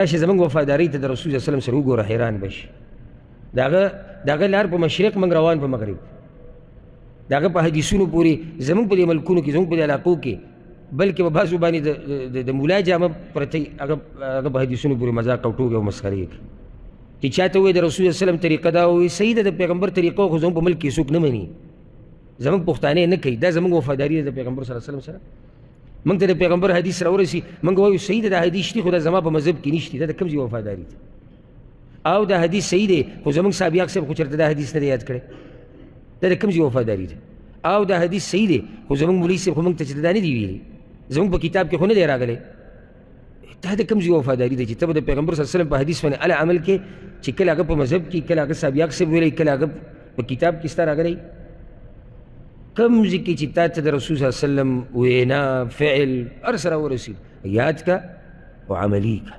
راشه زموږ وفادارۍ ته د رسول صلی وسلم سره وګوره، حیران به شي. د هغه لار په مشرق، موږ روان په مغرب. د هغه په حدیثونو پورې زموږ په دې ملکونو کې، زموږ په دې علاقو کې، بلکې په بعضو باندې د مولا جامه پرته هغه په حدیثونو پورې مذاق او ټوکې او مسخرې کوي. چې چا ته ووایي د رسول صلی وسلم طریقه دا ووایي، صحیح ده د پیغمبر طریقه، خو زموږ په ملک کې څوک نه مني، زموږ پښتانه نه کوي. دا زموږ وفاداري ده د پیغمبر صلی الله علیه وسلم سره. موږ ته د پیغمبر حدیث راورسي، موږ وایو صحیح ده دا حدیث شتي، خو دا زما په مذهب کې نشتي. دا د کوم ځای وفاداري ده؟ او دا حدیث صحیح دی، خو زموږ صاحب صاحب خو چېرته دا حدیث نه دی یاد کړی. دا د کوم ځای وفاداري ده؟ او دا حدیث صحیح دی، خو زموږ مولوي صاحب خو موږ ته چېرته دا نه دی ویلي، زموږ په کتاب کې خو نه دی راغلی. دا د کوم ځای وفاداري ده چې ته به د پیغمبر صلی الله علیه وسلم په حدیث باندې هله عمل کې چې کله هغه په مذهب کې، کله هغه صاحب صاحب ویلی، کله هغه په کتاب کې ستا راغلی. کوم ځای کې چې تا ته د رسول صلی الله علیه وسلم وینا، فعل، هر څه راورسېد، یاد که او عملي که.